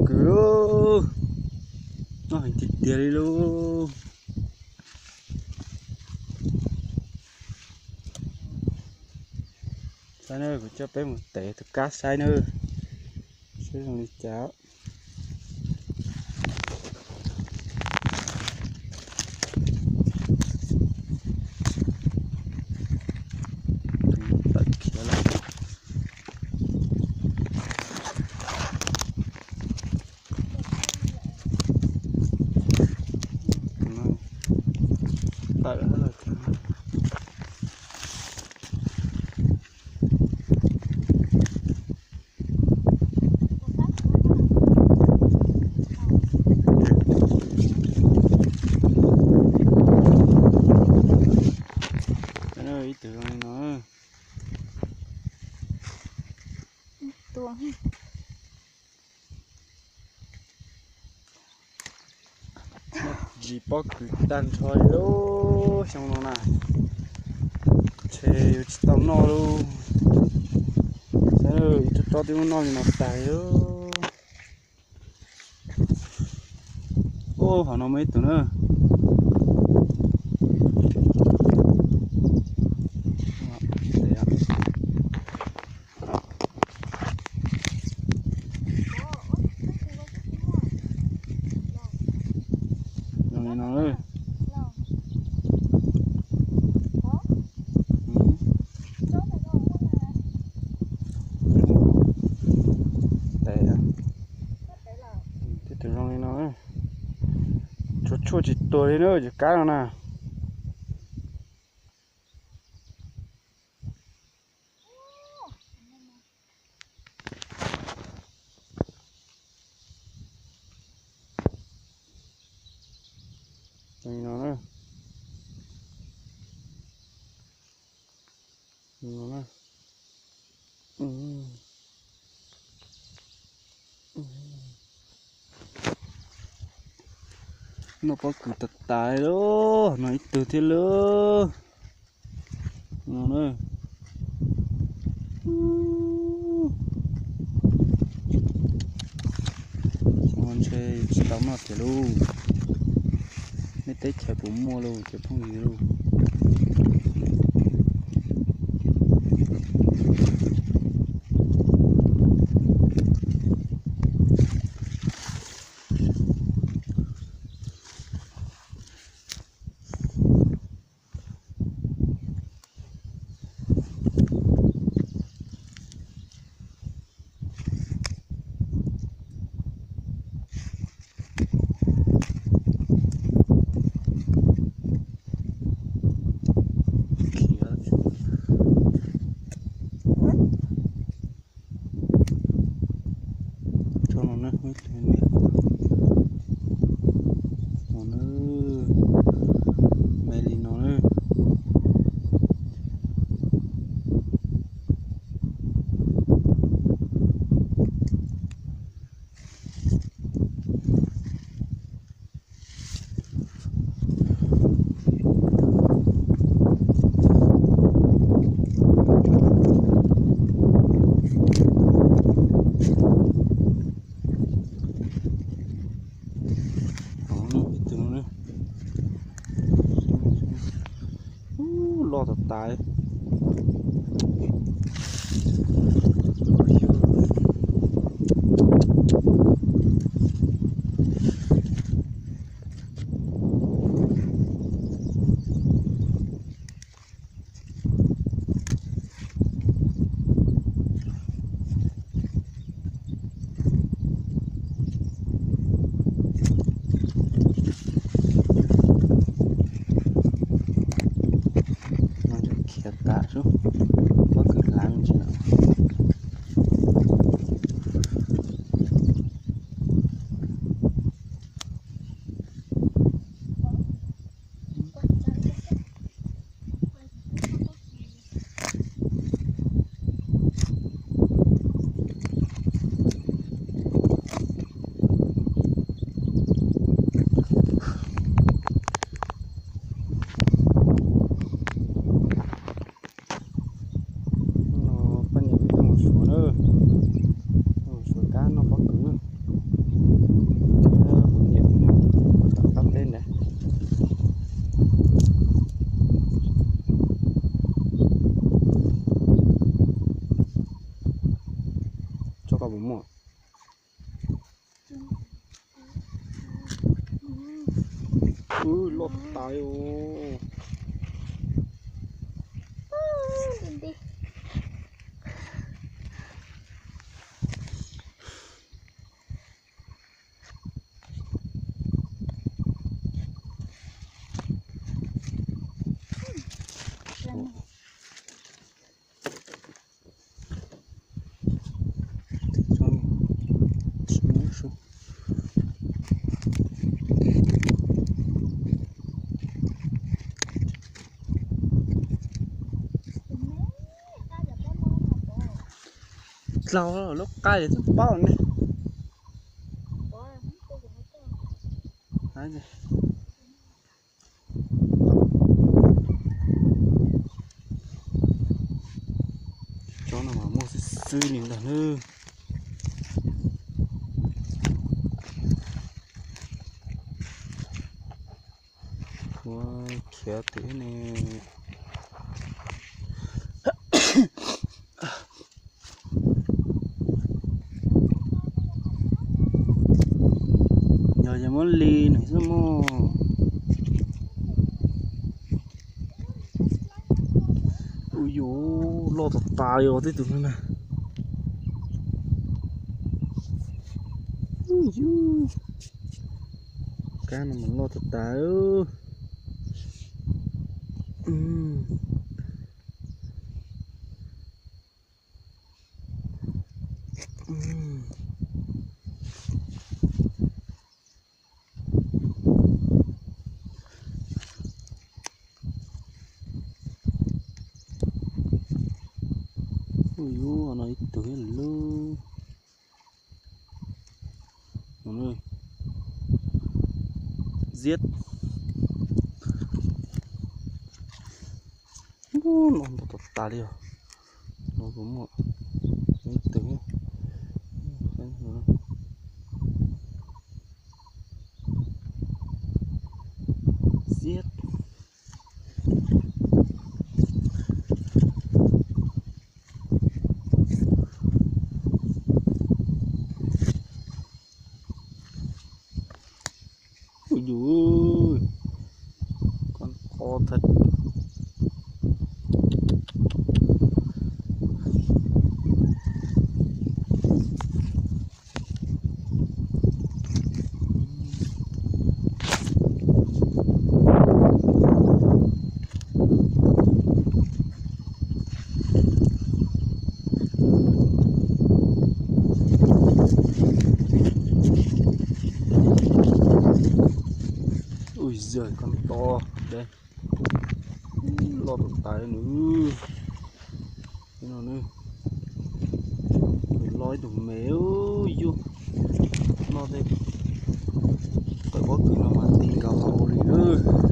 kws lauj. Noj heev tiag tiag li lauj. Saib nawb, kuv coj peb mus tev tus kab saib nawb, saib zoo li cas. Tawm khiav lawm. Tawm lawm. Ib tug zoo li no. Tsis pob kws tag nrho li lauj, xyoo no na, ntshe yuav tsis tau noj lauj. Ib tsob tsob twb muab noj li no tas li lauj. Ub, hauv no muaj ib tug na. Zoo li no. Tej tus zoo li no, tshuav tshuaj tsis tuag li na, cov kab no na. Zoo li no na. Noj pob kws tas tas li lauj, no ib tug thiab lauj. No na. Xyoo no ntshe tsis tau noj tiag lauj. Nej teb chaws puas muaj lauj cov phooj ywg lauj? Tsob no na, ib tug niam no na, me li no na. Tsob koj puas muaj? Loj tas os. Dlhau lub qab twb paub ne. Tsob no mas muaj xwb xwb li ntag nawb. Ua khiav tim ne. Yog yog muab li nws xwb mog. Ui yus, loj tas tas li os tej tus no na. Ui yus, kab no mas loj tas tas. Ui yus, no ib tug thiab lub. Ziab. No ntau tas tas li os. No kuj muaj ib tug. Ziab. Ui yus, koj qo thaj. Ui yog koj to de, loj tas tas li nws. Nws loj ib tug me yus, noj tej qawm pob kws no mas ti nkaus hauv li lawm.